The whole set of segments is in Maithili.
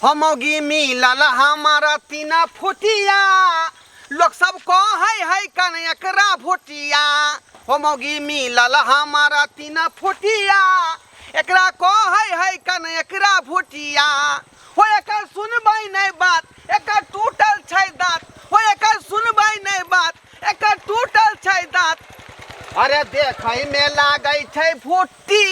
हमोगी मिलल हमारा तीना फुटिया, लोग सब कहै है कन एकरा भुटिया। हमोगी मिलल हमारा तीना फुटिया, एकरा कहै है कन एकरा भुटिया। हो एकर सुनबै नहि बात, एकर टूटल छै दाँत। हो एकर सुनबै नहि बात, एकर टूटल छै दाँत। अरे देखै में लागै छै भुट्टी,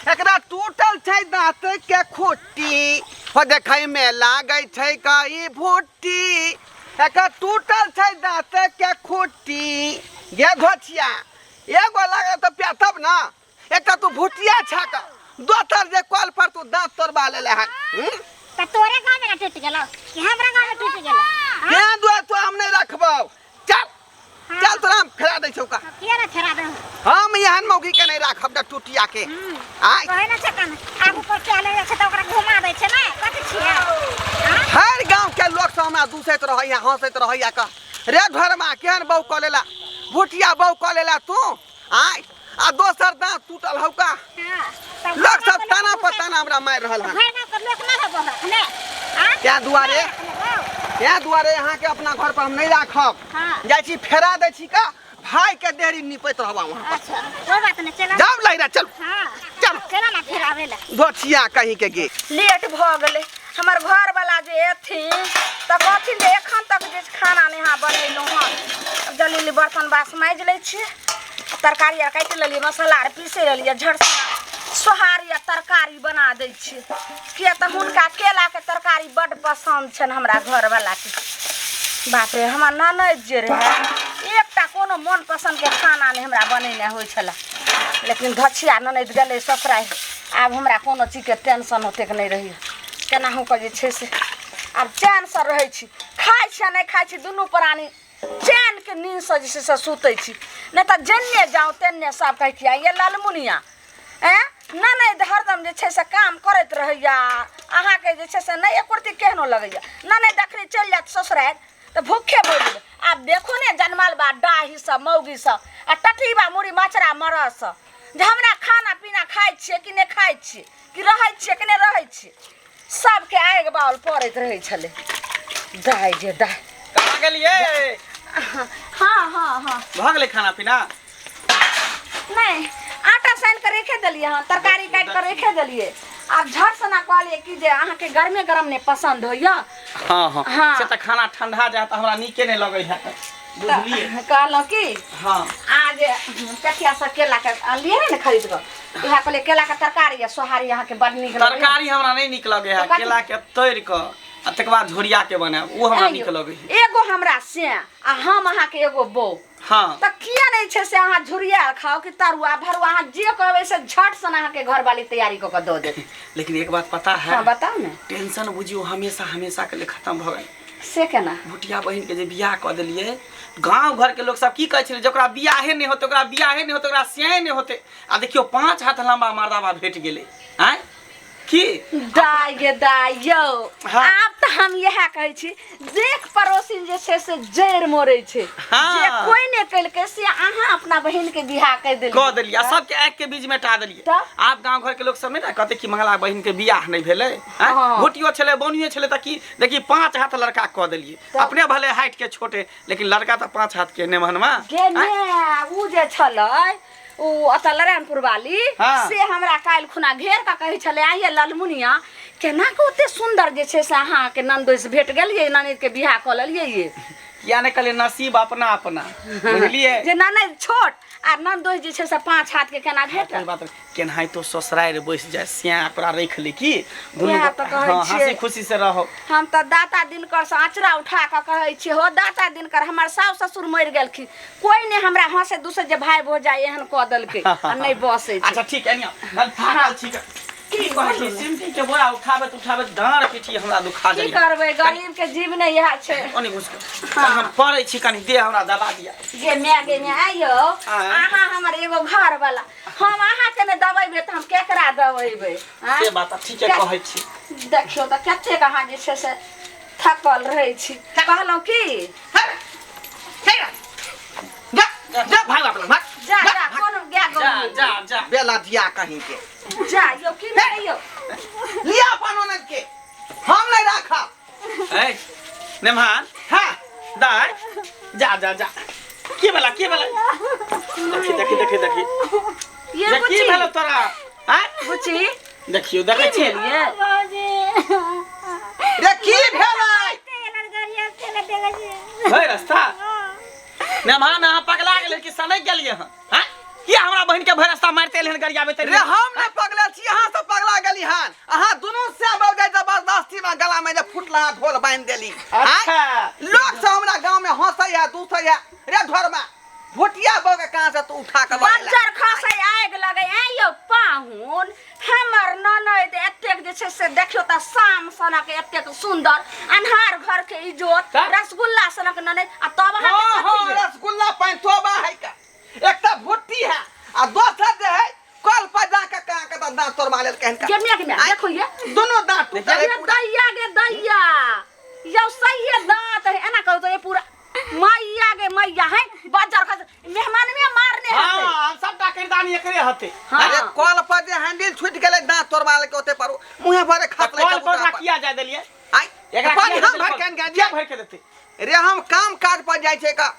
एकरा टूटल छै दाँत के खुट्टी। हो देखै में लागै छै कई भुट्टी, एकर टूटल छै दाँत के खुट्टी। गे धोछिया, एगो लागल तऽ पेतब ना, एकटा तू भुटिया छक, दोसर जे कल पर तू दाँत तोड़बा लेले हन। हम्म? तऽ तोरे गाँव में ना टूटि गेलौ कि हमरा गाँव में टूटि गेलौ? तें दुआरे तो हम नहीं रखबौ। चल चल, तोरा हम फेरा दै छौ का। किया ना फेरा दे? हम एहन मौगी के नहीं राखब डा टूटिया के। आय कहै ना छै कन आगू पर चले जाइ छै तऽ ओकरा घुमा दै छै ने, कथी छियै? हर गांव के लोग सब हमरा दूसैत रहैया, हंसैत रहैया, कह रे घरमा केहन बहू कऽ लेला, भुटिया बहू कऽ लेला तू। आय आ दोसर दांत टूटल हौ का। हाँ, लोग सब ताना पर ताना हमरा मारि रहल हन। भरि गाँव के लोक ना हबो रखने। तें दुआरे, तें दुआरे अहाँके अपना घर पर हम नहीं राखब। हाँ। जाइ छी फेरा दै छी का, भाई के देहरी निपैत रहबा वहाँ। अच्छा, कोई बात नहीं, चला। जाओ लहिरा, चल। हाँ। चल। चला ना फेरावे ला। धोछिया कहीं के गे। लेट भऽ गेलै। हमर घरवला जे एथिन तऽ कहथिन जे एखन तक जे खाना नहि अहाँ बनेलहुँ हँ। जल्दी जल्दी बर्तन बासन माजि लै छियै, तरकारी आर काटि लेलियै, मसाला आर पीसि लेलियै, झट सोहारी आ तरकारी बना दै छियै, किया तऽ हुनका केलाके तरकारी बड्ड पसन्द छनि हमरा घरवलाके। बाप रे, हमर ननदि जे रहए एकटा कोनो मन पसन्दके खाना नहि हमरा बनेने होइ छलए, लेकिन धछिया ननदि गेलै ससुरारि, आब हमरा कोनो चीजके टेंशन ओतेक नहि रहैए। केनाहु कऽ जे छै से आब चैनसँ रहै छी। खाइ छी आ नहि खाइ छी, दुनू प्राणी चैनके नींदसँ जे छै से सुतै छी। नहि तऽ जेन्ने जाउ तेन्ने सब कहै कि ये ललमुनिया एँ ननदि हरदम जे छै से काम करैत रहैए, अहाँके जे छै से नहि एको रत्ती केहनो लगैए। ननदि अखनी चलि जायत ससुरारि तऽ भूखे मरि जेबै। आब देखू ने जनमल बा डाही सब मौगी सब आ टटीबा मुड़ी मचरा मरद सब, जे हमरा खाना पीना खाइ छियै कि नहि खाइ छियै, कि रहै छियै कि नहि रहै छियै, सबके आगि बाउल पड़ैत रहै छलै। दाइ जे दाइ। कहाँ गेलियै? हाँ हाँ हाँ। भऽ गेलै खाना पीना? नहि, आटा सानि कऽ राखि देलियै हन, तरकारी काटि कऽ राखि देलियै। आब झट सना कहलियै कि जे अहाँके गरमे गरम नहि पसन्द होइए। हाँ हाँ। हाँ। से तऽ खाना ठंडा जाए तऽ हमरा नीके नहि लगै है, बुझलियै? कहलहुँ कि हाँ। आज कथिया से केला के अनलियै रहे ने खरीद कऽ, इएह कहलियै केला के तरकारी आ सोहारी अहाँके बड नीक लगैए। तरकारी हमरा नहि नीक लगै है, तऽ कथी? केला के तोड़ि कऽ आ तकर बाद झोरिया के बनायब, ओ हमरा नीक लगै है। एगो हमरा से आ हम अहाँके एगो बहू। हाँ। तऽ किया नहि छै से अहाँ झुरिया खाउ कि तरुआ भरुआ, अहाँ जे कहबै से झट सन अहाँके घरवाली तैयारी कऽ कऽ दऽ देत। लेकिन एक बात पता है? हाँ, बताउ ने। टेंशन बुझियौ हमेशा हमेशा के लिए खत्म भऽ गेल। से केना? भुटिया बहिन के जे बियाह कऽ देलियै, गाँव घर के लोक सब की कहै छलै, जकरा बियाहे नहि होतै ओकरा बियाहे नहि होतै, ओकरा सियाए नहि होतै। आ देखियौ 5 हाथ लम्बा मर्दाबा भेट गेलै। आँय की दाय गे दाय यौ। हाँ। आब तऽ हम इएह कहै छी, देख पड़ोसिन जे छै से जड़ि मोड़ै छै। हाँ। जे कोइ नहि केलकै से अहाँ अपना बहिन के बियाह कहि देलियै। कऽ देलियै आ सबके आँखि के बीच में टा देलियै। तऽ? आब गाँव घर के लोक सब नहि ने कहतै कि मंगला बहिन के बियाह नहि भेलै। आँय? हाँ। भुटियो छलै बौनियो छलै, तऽ की देखी 5 हाथ लड़का कऽ देलियै। तऽ? अपने भले हाइट के छोटे, लेकिन लड़का तऽ 5 हाथ के नेमहनमा। गे ने उ जे छलै उ ओतऽ नारायणपुर वाली, हाँ। से हमरा काल्हि खुना घेर कऽ कहै छलै, आइये ललमुनिया केना के ओते सुन्दर जे छै से अहाँके ननदोसि भेट गेलियै, ननदि के बियाह कऽ लेलियै ये। किया नहि कहलियै नसीब अपना अपना, बुझलियै? जे ननदि छोट आ ननदोसि जे छै से 5 हाथ के केना भेटल? कोइ बात नहि, केनाहितो ससुरारि बैस जाय, सिया ओकरा राखि ली की दुनू इएह गोटा, तऽ कहै हाँ, छियै। हंसी खुशी से रहो। हम तऽ दाता दिनकर से अँचरा उठा कऽ कहै छियै, हो दाता दिनकर, हमर साउस ससुर मरि गेलखिन, कोइ नहि हमरा हंसे दूसे जे भाय भौजाइ एहन कऽ देलकै आ नहि बसै छै। अच्छा ठीक है, निया, हम थाकल छी। की कहै छी, सिमटी के बोरा उठाबैत उठाबैत डाँड़ पीठी हमरा दुखा की जाइए। करबै, गरीब के जीवन इएह छै। ओने घुसि कऽ। कनि हम पड़ै छी, कनि देह हमरा दबा दिअ। गे माय गे माय, आइयो आँय। अहाँ हमर एगो घर वाला, हम अहाँके नहि दबेबै तऽ हम केकरा दबेबै? आँय? से बात ठीके कहै छी। देखियौ तऽ कतेक अहाँ जे छै से थकल रहै छी। कहलहुँ की जा जा भाग अपना भाग। जा जा, कोन गाय जा गौ? जा जा। बेला दिया कहीं के। जा यौ, की भेलै यौ? लिया अपन ओनद के, हम ए नेमहान हाँ दाय जा जा जा की भेला की भेला देखी देखी देखी देखी ये जे की बुच्ची भेलो तोरा आय बुच्ची देखियो देखै की छियै भेल ये रे की भेलै भरि रास्ता नेमहान अहाँ पगला गेलै कि सनकि गेलियै हँ आँय? किया हमरा बहिन के भरि रास्ता मारिते एलै हन गरियाबैत रे हम नहि पगले छी अहाँ सब पगला गेली हन अहाँ दुनू से बौजाइ जबरदस्ती में गला में जे फुटला ढोल बान्हि देली आँय? अच्छा लोक सब हमरा गाँव में हंसै है दूसै है रे ढोरबा भोटिया बौ के कहाँ से तू उठा के लऽ एला? बज्जर खसै आगि लगै ऐ यौ पाहुन हमर ननैद एतेक जे छै से देखियौ तऽ शाम सनक एतेक सुन्दर अन्हार घर के इजोत तऽ? रसगुल्ला सनक ननैद आ तब हाँ अहाँके हाँ कथी भेल? रसगुल्ला पैंतोबा है का एक तऽ भुट्टी है आ दोसर जे है कल पर जाके कहाँ के तऽ दांत तोड़वा लेल कहन गे मिया गे मिया आँय? देखो ये दोनों दांत टूटल है ये पूरा दैया गे दैया यौ सही दांत है एना करू तो ये पूरा मैया गे मैया है बज्जर खस मेहमान में मारने हाँ हेतै हम सबटा किरदानी एकरे हते हाँ। अरे कल पर जे हैंडल छूट गेलै दांत तोड़वा लेल ओते पर मुँहे भरे खत कल पर ओकरा किया जाय देलियै आइ एकरा पानि किया हम देलियै? भर के आनि के किया भर के देतै रे हम काम काज पर जाइ छै का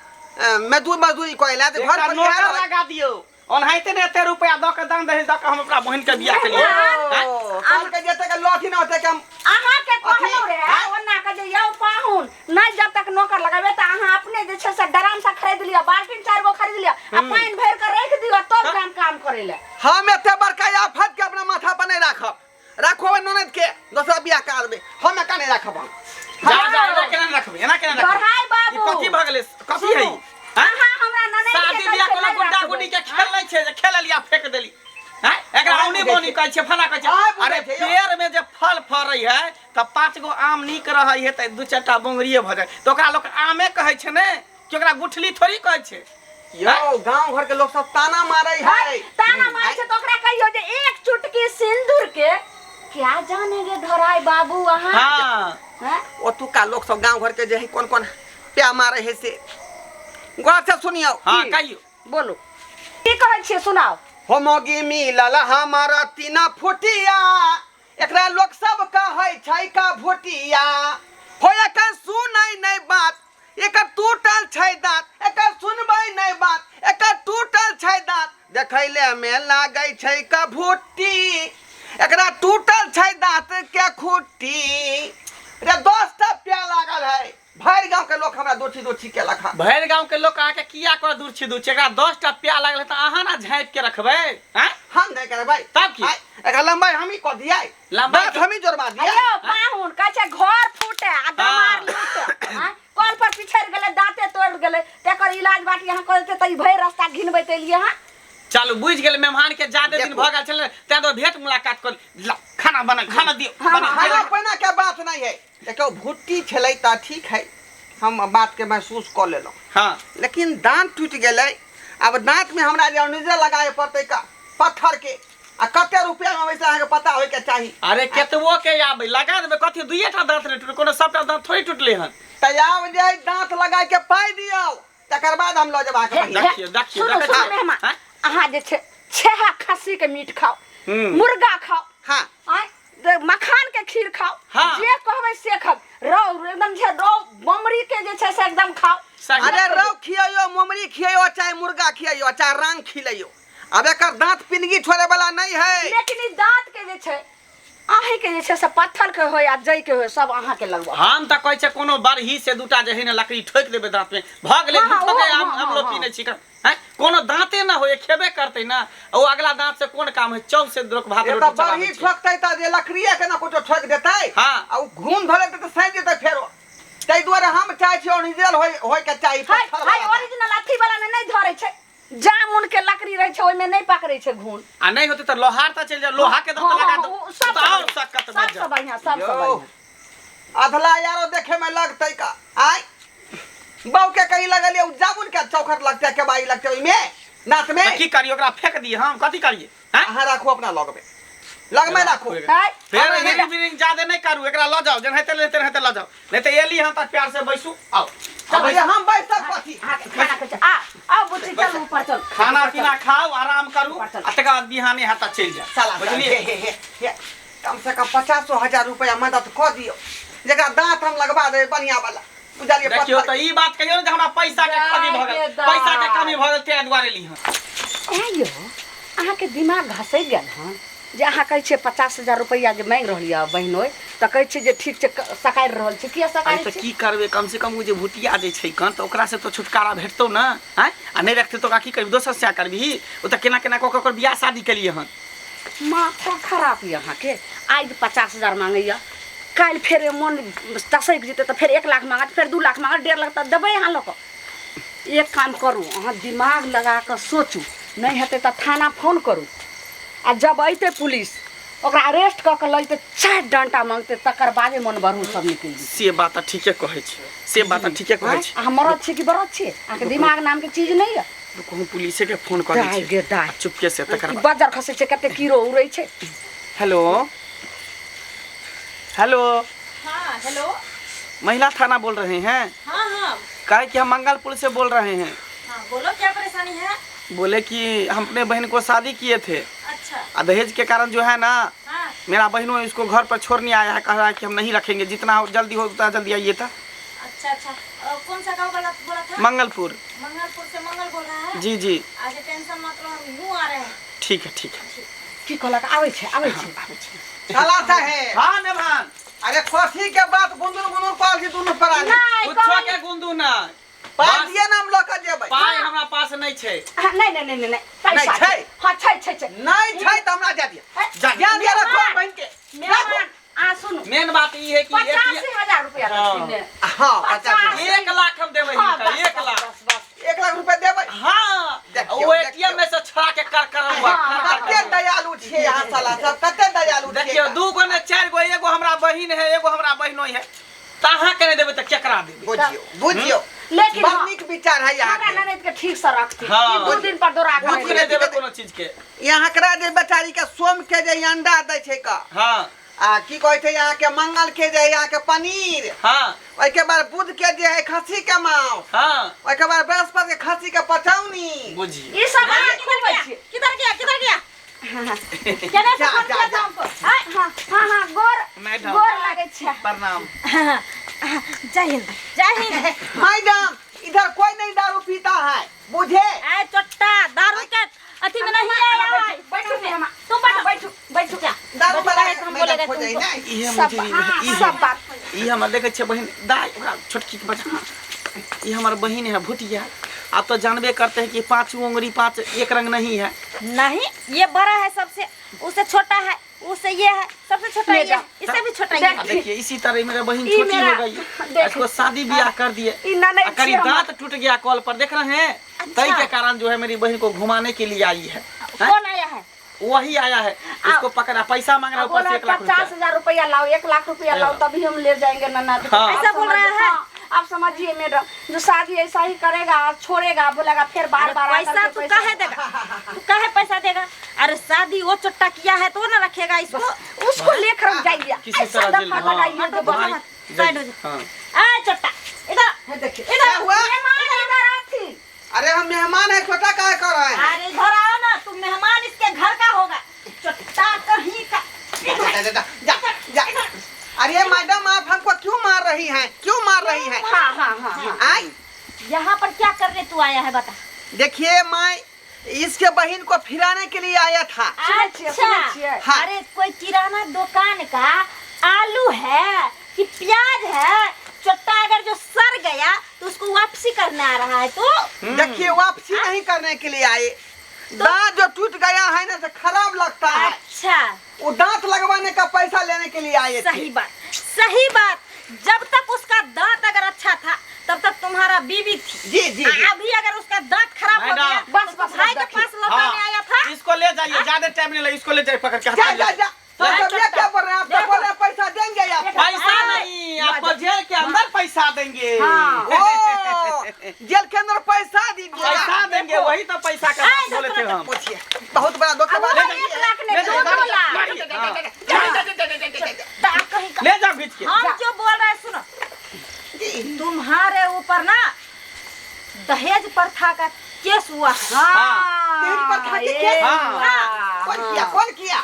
मजदूर मजदूरी करै ला घर एकटा पर नौकर इएह रहै। लगा दियौ ओनाहिते ने एते रुपया दऽ के दान दहेज दऽ के हम अपना बहिन के बियाह केलियै आँय? ओ, कहलकै जते के लॉठी न ओते के हम अहाँके कहलहुँ रे आँय? ओना के जे यौ पाहुन नहि जब तक नौकर लगेबै तऽ अहाँ अपने जे छै से ड्राम से खरीद लिअ बाल्टीन चारि गो खरीद लिअ आ पानि भरि कऽ राखि दिअ तब काम काम करै लए हम एते बड़का आफत के अपना माथा पर नहीं राखब राखो ननद के दोसरा बियाह कर देबै हम एका नहीं राखब हम जा जा एना केना रखबै एना केना रखबै बढ़ाइ बाबू। ई कथी भऽ गेलै कथी है ई? आँय? अहाँ हमरा ननैद के शादी कहै बियाह छियै कोनो नहि गुड्डा राखबै। गुड्डी के खेल नहि छै जे खेल लिया फेंक देली आँय? एकरा औनी बौनी कहै छै फला कहै छै आइ बुझै अरे छै यौ। पेड़ में जे फल फड़ै है तऽ पाँच गो आम नीक रहै है तऽ दू चारि टा बोंगरिये भऽ जाइ तऽ ओकरा लोक आमे कहै छै ने कि ओकरा गुठली थोड़ी कहै छै यौ गांव घर के लोग सब ताना मारे है ताना मारै छै तऽ ओकरा कहियौ जे एक चुटकी सिंदूर के क्या जानेगे धराई बाबू अहाँ हाँ हैं? ओतुका लोग सब गांव घर के जे है कोन कोन प्या मारे है से गौर से सुनियो हाँ कहियौ बोलू की कहै छियै सुनाउ हो मोगी मिलल हमारा तीना फुटिया एकरा लोक सब कहै छै का भुटिया हो एकर सुनै नहि बात एकर टूटल छै दाँत एकर सुनबै नहि बात एकर टूटल छै दाँत देखैले मे लागै छै का भुट्टी एकरा टूटल छै दाँत के खुट्टी रे 10 टा प्या लागल है भरि गाँव के लोक हमरा दोछी दोछी केलक हन भरि गाँव के लोक अहाँके किया कर दूर छी दूर छी एकरा 10 टा प्या लागल तऽ अहाँ ना झाँपि के रखबै आँय हम नहि करबै तब की? आँय, एकरा लम्बाई हम ही कऽ दियै लम्बाई दाँत हम ही जोड़बा दियै अयो पाहुन कहै छै घर फूटे आ गमार लूटे आँय? कल पर पिछड़ि गेलै दाँते तोड़ि गेलै तेकर इलाज बाटी अहाँ कऽ देतै तऽ ई भरि रास्ता घिनबैत एलियै हँ चलू बुझि गेलै मेहमान के ज्यादे दिन देखू। भऽ गेल छलै तैं तो भेंट मुलाकात कर ला, खाना बना खाना दियौ हाँ, बना, खाना पीना के बात नहीं है देखियौ भुट्टी छलै तऽ ठीक है हम बात के महसूस कऽ लेलहुँ हाँ लेकिन दाँत टूटि गेलै आब दाँतमे हमरा जे निजे लगाए पड़तै का पत्थर के आ कते रुपया में वैसे अहाँके पता होइके चाही अरे केतबो के आबै लगा देबै कथी दुइये टा दाँत नहि टूटल कोनो सबटा दाँत थोड़ी टूटलै हन तऽ आब जे दाँत लगाए के पाइ दियौ तकर बाद हम लऽ जेब अहाँके हे, बहिन। देखियौ, देखियौ, सुनू देखै सुनू छियै। मेहमान आँय? अहाँ जे छै छेहा खस्सी के मीट खाउ हम्म। मुर्गा खाउ हाँ आँय तऽ मखान के खीर खाउ हाँ। जे कहबै से खाउ रौ एकदम जे रौ बमरी के जे छै से एकदम खाउ सही। अरे रौ खियैयो मोमरी खियैयो चाहे मुर्गा खियैयो चाहे रांग खिलैयो अब एकर दांत पिनगी छोड़े वाला नहीं है लेकिन ई दांत के जे छै अहीं के जे छै से पत्थर के होय आ जई के होय सब अहाँ के लगबऽ हम तऽ कहै छै कोनो बरही से दूटा जे है ने लकड़ी ठोकि देबै दाँत में भऽ गेलै हाँ, हाँ, झूठो के ओहो, आम हाँ, हम लोग हाँ, पीने छी हैं कोनो दाँते ना होय खेबे करतै ना ओ अगला दाँत से कोन काम है चौ से लोक भात ये रोटी तो चलाबै बरही छै ठोकतै तऽ जे लकड़िए के ना कुछो ठोक देतै हाँ। आ उ घूम धरे तऽ सहि जेतै फेरो ताहि दुआरे हम चाहै छी ओरिजिनल होय होय के चाही हाय पत्थर हाय वाला दाँत। ओरिजिनल अथी वाला में नहीं धरे छै जामुन के लकड़ी रहे छै ओहिमे नहीं पकड़े छै घुन आ नहीं होतै तऽ लोहार तऽ चलि जाओ लोहा के दाँत हाँ, लगा हाँ, दो उ सब तऽ और सक्कत बच सबसे जाओ बढ़िया सबसे यौ, बढ़िया अधला यारो देखे में लगतै का आय बहू के कहीं लगलिए उ जामुन के चौखट लगतै केबाई लगतै ओहिमे नाथ में तऽ की करियै ओकरा फेंक दियै हम कथी करियै हैं अहाँ राखू अपना लग में लग में राखू हाय फेर हिरिंग बिरिंग ज्यादा नहीं करू एकरा लऽ जाओ जेनाहिते लेते तेनाहिते लऽ जाओ नहीं तऽ एली हन तऽ प्यार से बैसू आओ अरे हम बैसब कथी अहाँके खाना खाइ छै आ आओ बुच्ची चल ऊपर चल खाना पीना खाओ आराम करू ऊपर चल। आ तकर बाद बिहाने हाथ चलि जाओ साला बुझलियै हे हे हे हे कम से कम 50,000 रुपया मदद कऽ दियौ। जकरा दांत हम लगवा देबै बढ़िया वाला बुझलियै। देखियौ पत्थर तऽ ई बात कहियौ ने जे हमरा पैसा के कमी भऽ गेल, पैसा के कमी भऽ गेल ताहि दुआरे ली हन। ऐं यौ, अहाँके दिमाग घसकि गेल हन जे अहाँ कहै छियै 50,000 रुपैआ जे मांगि रहल यऽ बहिनोइ, तऽ कहै छियै जे ठीक छै, सकारि रहल छै। किया अरे सकारि तऽ छै? की करबै, कम से कम ओ जे भुतिया जे छै कन, तऽ ओकरासँ तऽ छुटकारा भेटतौ ने। आँय, आ नहि रखतै तऽ ओकरा की करबी? दोसर सएह करबिही? ओ तऽ केना केना कऽ कऽ ओकर बियाह शादी केलियै हन। माथा खराब यऽ अहाँके। आइ 50,000 मांगैया, काल्हि फेर मोन तसकि जेतै तऽ फेर 1 लाख मांगत, फेर 2 लाख मांगत, 1.5 लाख तऽ देबै अहाँ लऽ कऽ। एक काम करू, अहाँ दिमाग लगा कऽ सोचू, नहि हेतै तऽ थाना फोन करू, आ जब अयतै पुलिस ओकरा अरेस्ट कऽ कऽ लऽ जेतै, 4 डंटा मांगतै, तकर बादे मन बढ़ू सब निकलि जेतै। से बात तऽ ठीके कहै छी, से बात तऽ ठीके कहै छी। अहाँ मरद छी कि बरद छी? अहाँके दिमाग नामके चीज नहि यऽ। रुकू, हम पुलिसे के फोन कऽ दै दाइ छी गे दाइ, चुपके से, तकर ई बाद। बज्जर खसै छै, कते कीड़ो उड़ै छै। Hello hello. हाँ हेलो, महिला थाना बोल रहे हैं? हाँ हाँ। काहे कि हम मंगलपुर से बोल रहे हैं। हाँ बोलो, क्या परेशानी है? बोले कि हम अपने बहन को शादी किए थे। अच्छा। आ दहेज के कारण जो है ना, हाँ, मेरा बहनों इसको घर पर छोड़ने आया है, कह रहा है कि हम नहीं रखेंगे, जितना हो जल्दी हो उतना जल्दी आइए था। अच्छा अच्छा, कौन सा गाँव वाला बोला था? मंगलपुर। मंगलपुर से मंगल बोल रहा है? जी जी। अच्छा टेंशन मत लो, हम यूं आ रहे हैं। ठीक है ठीक है। की कहलक? आबै छै आबै छै आबै छै। साला साहेब। हाँ नेभान। अरे कथी के बात गुंदुर गुंदुर पाल छी दुनू प्राणी? नहि, कुछो कहली- के गुंदू ना। पाइ दिए ना, हम लऽ कऽ जेबै। पाइ हमरा पास नहि छै। हाँ, नहीं नहीं नहीं नहीं नहीं, पैसा नहीं छै? हाँ छै छै छै। नहि छै तऽ हमरा दए दिअ। जा। दए दिअ, रखो बहिन के। मेहमान आ सुनू, मेन बात ई है कि 85,000 रुपया हाँ। देथिन ने। हाँ, 85। 1 लाख हम देबै हाँ, हिनका, बस, 1 बस, लाख। बस, बस। 1 लाख रुपया देबै। हाँ, देखियौ, ओ एटीएम देखियौ। में से छोड़ा के कर कर हुआ, हाँ, कर, कर, कते कर। दयालु छियै अहाँ साला सब, कते दयालु छियै। देखियौ, 2 गो ने 4 गो, एगो हमरा बहिन है, एगो हमरा बहिनोई है, तऽ अहाँके नहि देबै तऽ केकरा देबै? बुझियौ बुझियौ, लेकिन बड़ हाँ, नीक विचार है हमरा अहाँके। ननद के ठीक से रखथिन। हाँ। ई 2 दिन पर दौड़ा कुछ कर नहि देबै कोनो चीज के। यहाँ करा जे बेचारी के सोम के जे अंडा दै छै का, हाँ, आ की कहै छै अहाँके मंगल के जे है अहाँके पनीर, हाँ, ओहिके बाद बुध के जे है खस्सी के मांस, हाँ, ओहिके बाद बृहस्पति के खस्सी के पचौनी। बुझियौ। ई सब अहाँ खुबै छियै। किधर गया किधर गया? केने से जा, फोन जा, किया जा। था हमको? हाँ? हाँ हाँ हाँ, गोर मैडम। गोर लागै छै। प्रणाम। जय हिंद जय हिंद। मैडम इधर कोई नहीं दारू पीता है, बुझे? ए चोट्टा, दारू के अथी में नहीं आया है। बैठू मेहमान, तुम बैठो। बैठू बैठू। दारू बैठो, वाला बैठो, हम मैडम बोलेगा हो जाए तुमको। ना। इहे सब मुझे हाँ, ई सब बात। ई हमर देखै छियै बहिन दाइ, ओकरा छोटकी के बचा, ई हमर बहिन है भुटिया। आप तो जानबे करते हैं कि 5 उंगली 5 एक रंग नहीं है। नहीं, ये बड़ा है सबसे, उससे छोटा है, उससे ये है, सबसे छोटा ये है, इससे भी छोटा ये है। अब देखिए इसी तरह मेरा बहन ई छोटी हो मेरा- गई, देख। इसको शादी ब्याह कर दिए, ई ननद आ करीब छियै हमर। दांत टूट गया कॉल पर, देख रहे हैं, तई के कारण जो है मेरी बहन को घुमाने के लिए आई है। हैं? कौन आया है? वही आया है, इसको पकड़ा, पैसा मांग रहा है ऊपर से बोला 1 लाख रुपया। 50,000 रुपया लाओ, 1 लाख रुपया लाओ तभी हम ले जाएंगे ननद। हाँ। ऐसा बोल रहा है? हाँ, आप समझिए मैडम, जो शादी ऐसा ही करेगा, छोड़ेगा, बोलेगा फिर बार बार आकर पैसा के तू काहे देगा? तू काहे पैसा देगा? अरे शादी वो चोट्टा किया है तो ना रखेगा इसको। उसको लेकर जाइए, किसी ऐसा तरह जेल दफा में, हाँ। लगाइए जो भाई, बस। साइड हो जा। हाँ। ए चोट्टा, इधर देखिए इधर क्या हुआ? मेहमान इधर आथी। अरे हम मेहमान है, छोटा काहे कर रहे हैं? अरे इधर आओ ना, तुम मेहमान इसके घर का होगा, चोट्टा कहीं का। जा, जा, जा, जा, जा। अरे मैडम आप हमको क्यों मार रही हैं, क्यों मार रही हैं? हाँ हाँ हाँ हाँ। आई यहाँ पर क्या करने तू आया है बता? देखिए मैं इसके बहन को फिराने के लिए आया था। सुनै छियै, सुनै छियै। हाँ। अरे कोई किराना दुकान का आलू है कि प्याज है, चोट्टा अगर जो सर गया तो उसको वापसी करने आ रहा है तू। देखिए वापसी नहीं करने के लिए आए, दांत जो टूट गया है ना तो खराब लगता है। अच्छा, वो दांत लगवाने का पैसा लेने के लिए आए थे। सही बात सही बात। जब तक उसका दांत अगर अच्छा था तब तक तुम्हारा बीवी थी। जी जी जी। अभी अगर उसका दांत खराब हो मैडम, गया, बस, तो बस, भाई बस, के पास लौटाने हाँ, आया था। इसको ले जाइए, ज्यादा टाइम नहीं लगे, इसको ले जाइए पकड़ के। जा जा जा। जा, तो ये क्या बोल रहे हैं आप? तो बोल रहे हैं पैसा देंगे आप। पैसा नहीं, आपको जेल के अंदर पैसा देंगे। हाँ। ओ जेल के अंदर पैसा दीजिएगा। पैसा देंगे, वही तो पैसा का बात बोले थे हम। पूछिए, बहुत बड़ा धोखेबाज ले है। जाइए। 1 लाख नहीं, ले जाइए, 2 लाख। हाँ। ता कहीं का। ले जाओ खींच के। हम जो बोल रहे हैं सुनो, तुम्हारे ऊपर ना दहेज प्रथा का केस हुआ है। हाँ, दहेज प्रथा के केस? हाँ। हाँ, कौन किया कौन किया?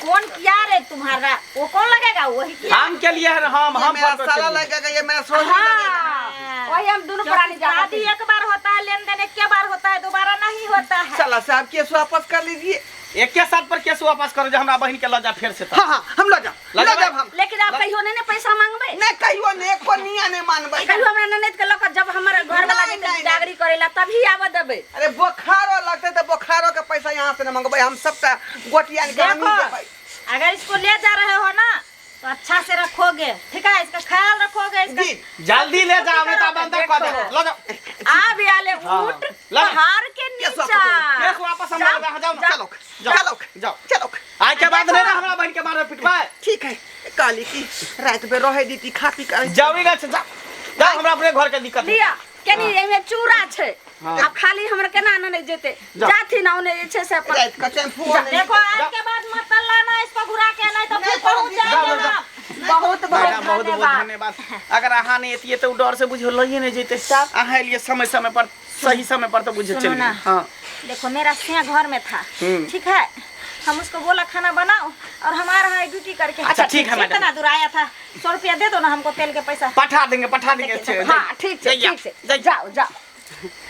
कौन किया रे तुम्हारा? वो कौन लगेगा? वही किया। हम के लिए है, हम ये हम मेरा फोन पर साला के लिए। लगेगा, ये मेरा सोहनी लगेगा। हाँ, वही हम दोनों प्राणी क्योंकि शादी एक बार होता है, लेन then एक बार होता है, दोबारा नहीं होता है। साला साहब केस वापस कर लीजिए। एके साथ पर केस वापस करो जे हमरा बहिन के लऽ जा फेर से तऽ। हाँ हाँ, हम लो जाओ, लऽ लो जेबै? जाओ हम। लेकिन आप कहियो नहीं ने पैसा मांगबे? नहीं कहियो नहीं, एको निया नहीं मानबै। कहियो हमरा ननद के लऽ कऽ जब हमर घर वाला नहीं, जेतै नहीं, जागरी करेला तभी आबऽ देबै। अरे बोखारो लगते तो बोखारो के पैसा यहाँ से न मंगबै, हम सबटा गोटिया के हम देखो देबै। अगर इसको ले जा रहे हो ना तो अच्छा से रखोगे, ठीक है? इसका ख्याल रखोगे इसका। जी। जल्दी ले जाओ, नहीं तो बंद कऽ देब। लऽ जाओ। आब आले ऊँट लऽ। पहाड़ के केस नीचा। केस वापस हमरा लग जाओ ना। चलो जाओ। चलो जाओ। चलो। आइ के बाद नहीं ना हमरा बहिन के मारबै पिटबै। ठीक है, कहली कि रात में रहे दीती खा पी कर। जाओ ही छै, जाओ जाओ, हमरा अपने घर के दिक्कत है। लिअ कनी एहिमे चूड़ा छै। हाँ। आब खाली हमरा केना ननद जेतै? जाओ। जाथिन आ ओने जे छै से अपन। रात का टेम्पू नहीं। देखो आज के बाद मत लाना इसको घुरा के, नहीं तो फिर नहीं, पहुंच जाओ, जाएंगे जाओ, ना। बहुत बहुत मैडम, बहुत बहुत धन्यवाद। धन्यवाद। अगर अहाँ नहीं एतियै तऽ ओ डर से बुझियौ लइए नहीं जैते। अहाँ एलियै समय समय पर, सही समय पर, तऽ बुझियौ सुनो चलि ना। गेलियै। हाँ। देखो मेरा सिया घर में था, हम्म। ठीक है? हम उसको बोला खाना बनाओ और हम आ रहा है ड्यूटी करके। अच्छा, ठीक है मैडम। इतना दूर आया था, 100 रुपया दे दो ना हमको तेल के पैसा। पठा देंगे, पठा देंगे। हाँ ठीक छै, जइया, ठीक छै। जइया। जाओ जाओ,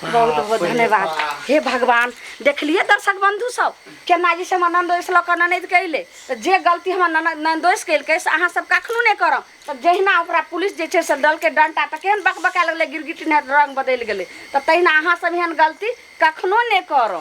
बहुत बहुत धन्यवाद। हे भगवान, देखलिए दर्शक बंधु सब केना जे छै हमर ननदोस लऽ कऽ ननद के अयलै। तऽ जे गलती हमर ननद ननदोस केलकै से अहाँ सब कखनो नहि करब। तऽ जहिना ओकरा पुलिस जे छै से दलके डंटा तऽ केहन बकबकाए लगलै, गिरगिट रङ्ग बदलि गेलै, तऽ तहिना अहाँ सब एहन गलती कखनो नहि करब।